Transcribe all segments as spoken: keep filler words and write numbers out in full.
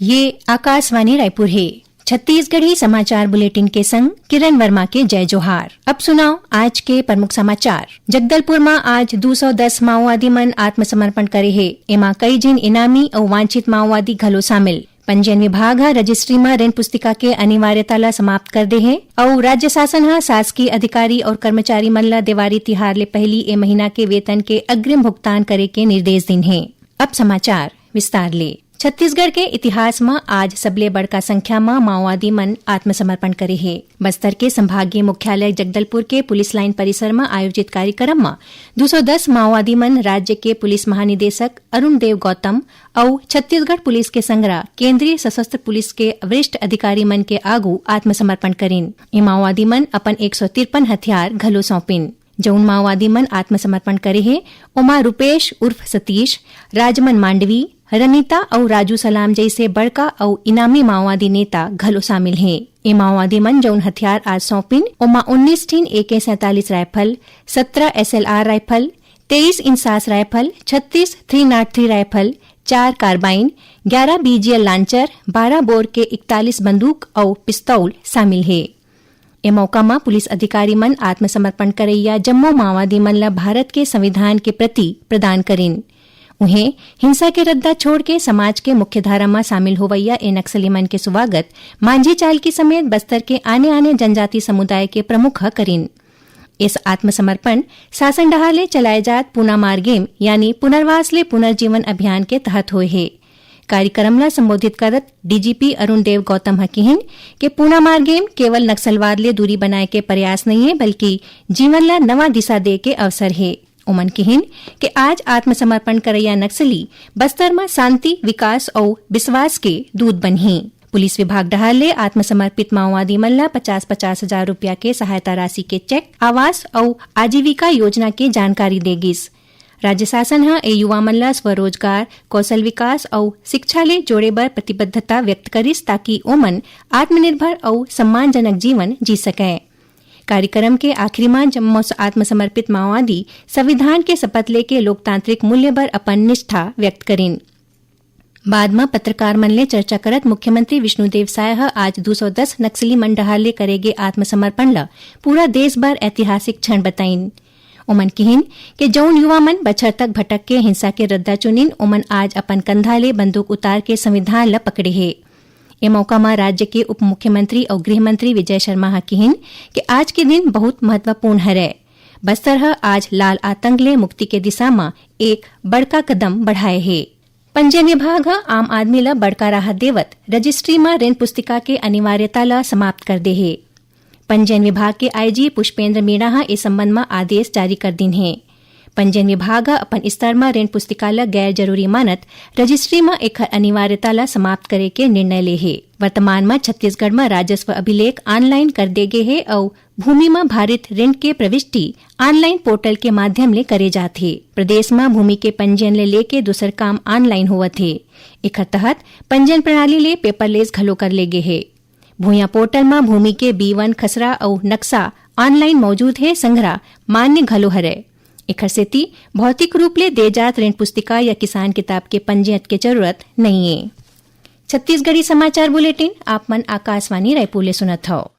ये आकाशवाणी रायपुर हे। छत्तीसगढ़ी समाचार बुलेटिन के संग किरण वर्मा के जय जोहार। अब सुनव आज के प्रमुख समाचार। जगदलपुर म आज दू सौ दस माओवादी मन आत्मसमर्पण करे हे। एमा कई झिन इनामी अउ वांछित माओवादी घलो शामिल। पंजीयन विभाग ह रजिस्ट्री म ऋण पुस्तिका के अनिवार्यता ल समाप्त कर दे हे अउ राज्य शासन ह शासकीय अधिकारी अउ कर्मचारी मन ल देवारी तिहार ले पहिली ए महीना के वेतन के अग्रिम भुगतान करे के निर्देश दीन हे। अब समाचार विस्तार ले। छत्तीसगढ़ के इतिहास म आज सबले बड़का संख्या म माओवादी मन आत्मसमर्पण करे हे। बस्तर के संभागीय मुख्यालय जगदलपुर के पुलिस लाइन परिसर म आयोजित कार्यक्रम म दू सौ दस माओवादी मन राज्य के पुलिस महानिदेशक अरुण देव गौतम अउ छत्तीसगढ़ पुलिस के संघरा केंद्रीय सशस्त्र पुलिस के वरिष्ठ अधिकारी मन के आगू आत्मसमर्पण करिन। ये माओवादी मन अपन एक सौ तिरपन हथियार घलो सौंपिन। जउन माओवादी मन आत्मसमर्पण करे हे, ओमा रूपेश उर्फ सतीश, राजमन मांडवी, रनिता अउ राजू सलाम जइसे बड़का अउ इनामी माओवादी नेता घलो शामिल हे। ए माओवादी मन जउन हथियार आज सौंपिन, ओमा उन्नीस ठिन ए के सैंतालीस राइफल, सत्रह एस एल आर राइफल, तेईस इंसास राइफल, छत्तीस थ्री नॉट थ्री राइफल, चार कार्बाइन, ग्यारह बी जी एल लांचर, बारह बोर के इकतालीस बंदूक अउ पिस्तौल शामिल हे। ए मौका म पुलिस अधिकारी मन आत्मसमर्पण करइया जम्मो माओवादी मन ल भारत के संविधान के प्रति प्रदान करिन। उहें, हिंसा के रद्दा छोड़ के समाज के मुख्य धारा म शामिल होवइया ए नक्सली मन के स्वागत मांझी चालकी समेत बस्तर के आने-आने जनजाति समुदाय के प्रमुख ह करिन। इस आत्मसमर्पण शासन डहार ले चलाए जात पूना मार गेम यानी पुनर्वास ले पुनर्जीवन अभियान के तहत होए हे। कार्यक्रम ला संबोधित करत डी जी पी अरुण देव गौतम ह किहिन के पूना मार गेम केवल नक्सलवाद ले दूरी बनाए के प्रयास नइ हे, बल्कि जीवन ला नवा दिशा दे के अवसर हे। ओमन किहिन के आज आत्मसमर्पण करइया नक्सली बस्तर म शांति, विकास अउ विश्वास के दूत बनही। पुलिस विभाग डहार ले आत्मसमर्पित माओवादी मन ला पचास पचास हजार रुपया के सहायता राशि के चेक, आवास अउ आजीविका योजना के जानकारी दे गिस। राज्य शासन ह ए युवा मन ला स्वरोजगार, कौशल विकास अउ शिक्षा ले जोड़े बर प्रतिबद्धता व्यक्त करिस, ताकि ओमन आत्मनिर्भर अउ सम्मानजनक जीवन जी सकय। कार्यक्रम के आखिरी म जम्मो आत्मसमर्पित माओवादी संविधान के शपथ लेके लोकतांत्रिक मूल्य बर अपन निष्ठा व्यक्त करिन। बाद म पत्रकार मन ले चर्चा करत मुख्यमंत्री विष्णुदेव साय ह आज दू सौ दस नक्सली मन डहार ले करे गे आत्मसमर्पण ल पूरा देश बर ऐतिहासिक क्षण बताइन। ओमन किहिन के जउन युवा मन बछर तक भटक के हिंसा के रद्दा चुनिन, ओमन आज अपन कंधा ले बंदूक उतार के संविधान ल पकड़े हे। ए मौका म राज्य के उप मुख्यमंत्री अउ गृह मंत्री विजय शर्मा ह किहिन के आज के दिन बहुत महत्वपूर्ण हरय। बस्तर ह आज लाल आतंक ले मुक्ति के दिशा म एक बड़का कदम बढ़ाए हे। पंजीयन विभाग ह आम आदमी ल बड़का राहत देवत रजिस्ट्री म ऋण पुस्तिका के अनिवार्यता ल समाप्त कर दे हे। पंजीयन विभाग के आई जी पुष्पेंद्र मीणा ह ए संबंध म आदेश जारी कर दीन हे। पंजीयन विभाग ह अपन स्तर म ऋण पुस्तिका ल गैर जरूरी मानत रजिस्ट्री म एखर अनिवार्यता ल समाप्त करे के निर्णय ले हे। वर्तमान म छत्तीसगढ़ म राजस्व अभिलेख ऑनलाइन कर दे गे हे अउ भूमि म भारित ऋण के प्रविष्टि ऑनलाइन पोर्टल के माध्यम ले करे जात हे। प्रदेश म भूमि के पंजीयन ले लेके दूसर काम ऑनलाइन होवत हे। एखर तहत पंजीयन प्रणाली ले पेपरलेस घलो कर ले गे हे। भूया पोर्टल म भूमि के बी वन खसरा अउ नक्शा ऑनलाइन मौजूद हे, संघरा मान्य घलो हरय। एखर सेती भौतिक रूप ले दे जात ऋण पुस्तिका या किसान किताब के पंजीयन के जरूरत नइये। छत्तीसगढ़ी समाचार बुलेटिन आप मन आकाशवाणी रायपुर ले सुनत हव।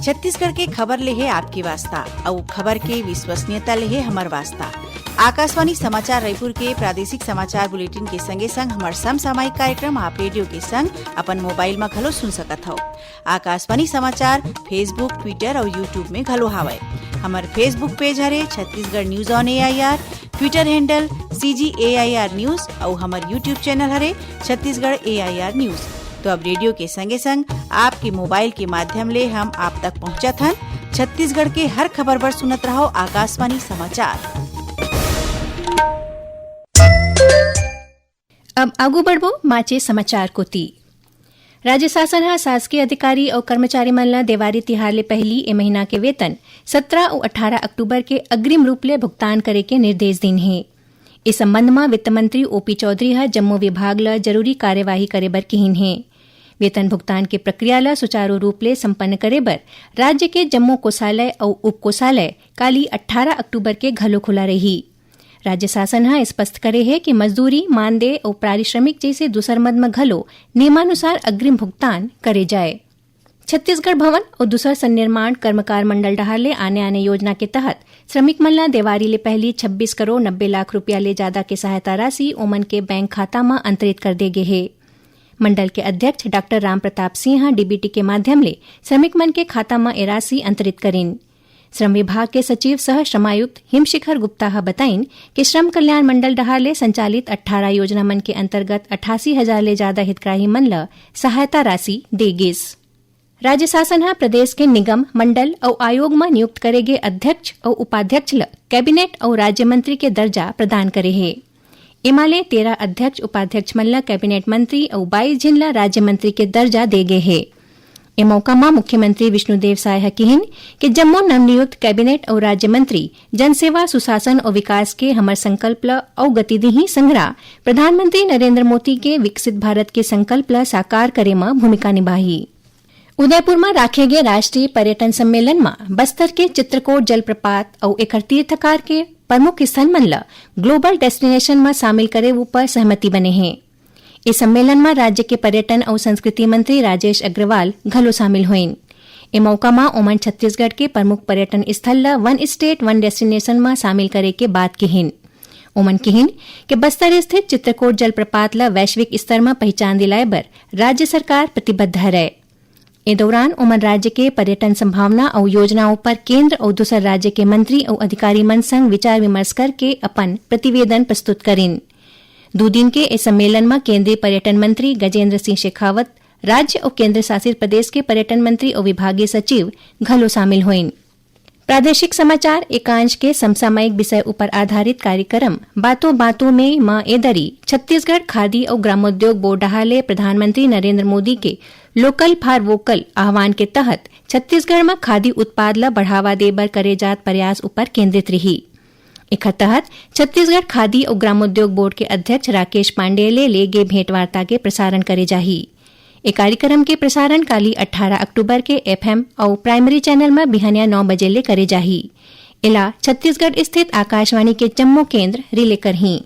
छत्तीसगढ़ के खबर ले हे आपके वास्ता, अउ खबर के विश्वसनीयता ले हे हमर वास्ता। आकाशवाणी समाचार रायपुर के प्रादेशिक समाचार बुलेटिन के संगे संग हमर समसामयिक कार्यक्रम आप रेडियो के संग अपन मोबाइल म घलो सुन सकत हव। आकाशवाणी समाचार Facebook, Twitter अउ YouTube में घलो हावय। हमर Facebook पेज हरे Chhattisgarh news on A I R, Twitter handle C G A I R News अउ हमर YouTube चैनल हरे छत्तीसगढ़ ए आई आर न्यूज। तो अब रेडियो के संगे संग आपके मोबाइल के माध्यम ले हम आप तक पहुंचत हन। छत्तीसगढ़ के हर खबर बर सुनत रहव आकाशवाणी समाचार। अब आगू बढ़बो माचे समाचार कोति। राज्य शासन ह शासकीय अधिकारी अउ कर्मचारी मन ल देवारी तिहार ले पहिली ए महीना के वेतन सत्रह अउ अट्ठारह अक्टूबर के अग्रिम रूप ले भुगतान करे के निर्देश दीन हे। इस संबंध म वित्त मंत्री ओ पी चौधरी ह जम्मो विभाग ल जरूरी कार्यवाही करे बर किहिन हे। वेतन भुगतान के प्रक्रिया ल सुचारू रूप ले संपन्न करे बर राज्य के जम्मो कोषालय अउ उप कोषालय काली अट्ठारह अक्टूबर के घलो खुला रही। राज्य शासन ह स्पष्ट करे हे कि मजदूरी, मानदेय अउ पारिश्रमिक जइसे दूसर मद म घलो नियमानुसार अग्रिम भुगतान करे जाए। छत्तीसगढ़ भवन अउ दूसर सन्निर्माण कर्मकार मंडल डहार ले आने-आने योजना के तहत श्रमिक मन ल देवारी ले पहिली छब्बीस करोड़ नब्बे लाख रुपया ले जादा के सहायता राशि ओमन के बैंक खाता म अंतरित कर दे गे हे। मंडल के अध्यक्ष डॉक्टर रामप्रताप सिंह ह डीबीटी के माध्यम ले श्रमिक मन के खाता म ए राशि अंतरित करिन। श्रम विभाग के सचिव सह श्रमायुक्त हिमशिखर गुप्ता ह बताइन कि श्रम कल्याण मंडल डहार ले संचालित अट्ठारह योजना मन के अंतर्गत अट्ठासी हजार ले जादा हितग्राही मन ल सहायता राशि दे गिस। राज्य शासन ह प्रदेश के निगम, मंडल अउ आयोग म नियुक्त करे गे अध्यक्ष अउ उपाध्यक्ष ल कैबिनेट अउ राज्य मंत्री के दर्जा प्रदान करे हे। एमा ले तेरह अध्यक्ष उपाध्यक्ष मन ल कैबिनेट मंत्री अउ बाईस झिन ल राज्य मंत्री के दर्जा दे गे हे। ए मौका म मुख्यमंत्री विष्णुदेव साय ह किहिन कि जम्मो नवनियुक्त कैबिनेट अउ राज्य मंत्री जनसेवा, सुशासन अउ विकास के हमर संकल्प ल अउ गति दिही, संघरा प्रधानमंत्री नरेंद्र मोदी के विकसित भारत के संकल्प ल साकार करे म भूमिका निभाही। उदयपुर म राखे गे राष्ट्रीय पर्यटन सम्मेलन म बस्तर के चित्रकोट जलप्रपात अउ एखर तीर्थकार के प्रमुख स्थल मन ल ग्लोबल डेस्टिनेशन म शामिल करे उपर सहमति बने हे। ए सम्मेलन म राज्य के पर्यटन अउ संस्कृति मंत्री राजेश अग्रवाल घलो शामिल होइन। ए मौका म ओमन छत्तीसगढ़ के प्रमुख पर्यटन स्थल ल वन स्टेट वन डेस्टिनेशन म शामिल करे के बात किहिन। ओमन किहिन कि बस्तर स्थित चित्रकोट जलप्रपात ल वैश्विक स्तर म पहिचान दिलाए बर राज्य सरकार प्रतिबद्ध हरय। ए दौरान ओमन राज्य के पर्यटन संभावना अउ योजनाओं पर केंद्र अउ दूसर राज्य के मंत्री अउ अधिकारी मन संग विचार विमर्श करके अपन प्रतिवेदन प्रस्तुत करिन। दू दिन के ए सम्मेलन म केंद्रीय पर्यटन मंत्री गजेंद्र सिंह शेखावत, राज्य अउ केंद्र शासित प्रदेश के पर्यटन मंत्री अउ विभागीय सचिव घलो शामिल होइन। प्रादेशिक समाचार एकांश के समसामयिक विषय उपर आधारित कार्यक्रम बातों बातों में म ए दरी छत्तीसगढ़ खादी अउ ग्रामोद्योग बोर्ड डहार ले प्रधानमंत्री नरेंद्र मोदी के लोकल फॉर वोकल आह्वान के तहत छत्तीसगढ़ म खादी उत्पाद ल बढ़ावा दे बर करे जात प्रयास उपर केंद्रित रिही। एखर तहत छत्तीसगढ़ खादी अउ ग्रामोद्योग बोर्ड के अध्यक्ष राकेश पांडेय ले ले गे भेंटवार्ता के प्रसारण करे जाही। ए कार्यक्रम के प्रसारण काली अट्ठारह अक्टूबर के एफएम अउ प्राइमरी चैनल म बिहनिया नौ बजे ले करे जाही। एला छत्तीसगढ़ स्थित आकाशवाणी के जम्मो केंद्र रिले करही।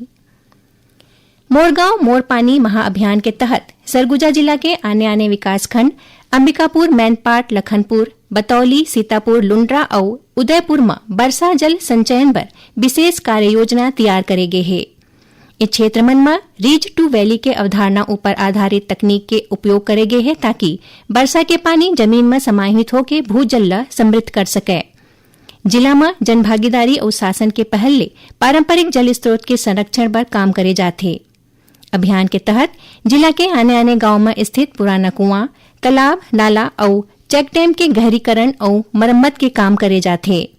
मोर गांव मोर पानी महाअभियान के तहत सरगुजा जिला के आने-आने विकासखंड अंबिकापुर, मैनपाट, लखनपुर, बतौली, सीतापुर, लुंड्रा अउ उदयपुर म बरसा जल संचयन बर विशेष कार्य योजना तैयार करे गे हे। ए क्षेत्र मन म रिज टू वैली के अवधारणा ऊपर आधारित तकनीक के उपयोग करे गे हे, ताकि बरसा के पानी जमीन म समाहित होके भूजल ल समृद्ध कर सकय। जिला म जनभागीदारी अउ शासन के पहल ले पारंपरिक जल स्रोत के संरक्षण बर काम करे जाथे। अभियान के तहत जिला के आने-आने गांव म स्थित पुराना कुआं, तालाब, नाला अउ चेक डैम के गहरीकरण अउ मरम्मत के काम करे जाथे।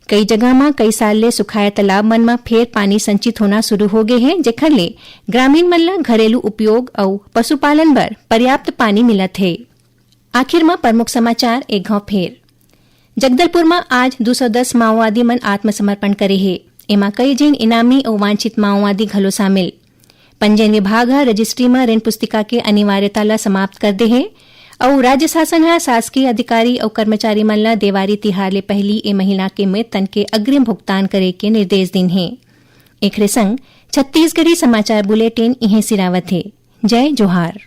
कई जगह म कई साल ले सुखाए तालाब मन म फेर पानी संचित होना शुरू हो गे हे, जेखर ले ग्रामीण मन ल घरेलू उपयोग अउ पशुपालन बर पर्याप्त पानी मिलत हे। आखिर म प्रमुख समाचार एक घाव फेर। जगदलपुर म आज दू सौ दस माओवादी मन आत्मसमर्पण करे हे। एमा कई झिन इनामी अउ वांछित माओवादी घलो शामिल। पंजीयन विभाग ह रजिस्ट्री म ऋण पुस्तिका के अनिवार्यता ल समाप्त कर दे हे अउ राज्य शासन ह शासकीय अधिकारी अउ कर्मचारी मन ल देवारी तिहार ले पहिली ए महीना के वेतन के अग्रिम भुगतान करे के निर्देश दीन हे। एखरे संग छत्तीसगढ़ी समाचार बुलेटिन इहें सिरावत हे। जय जोहार।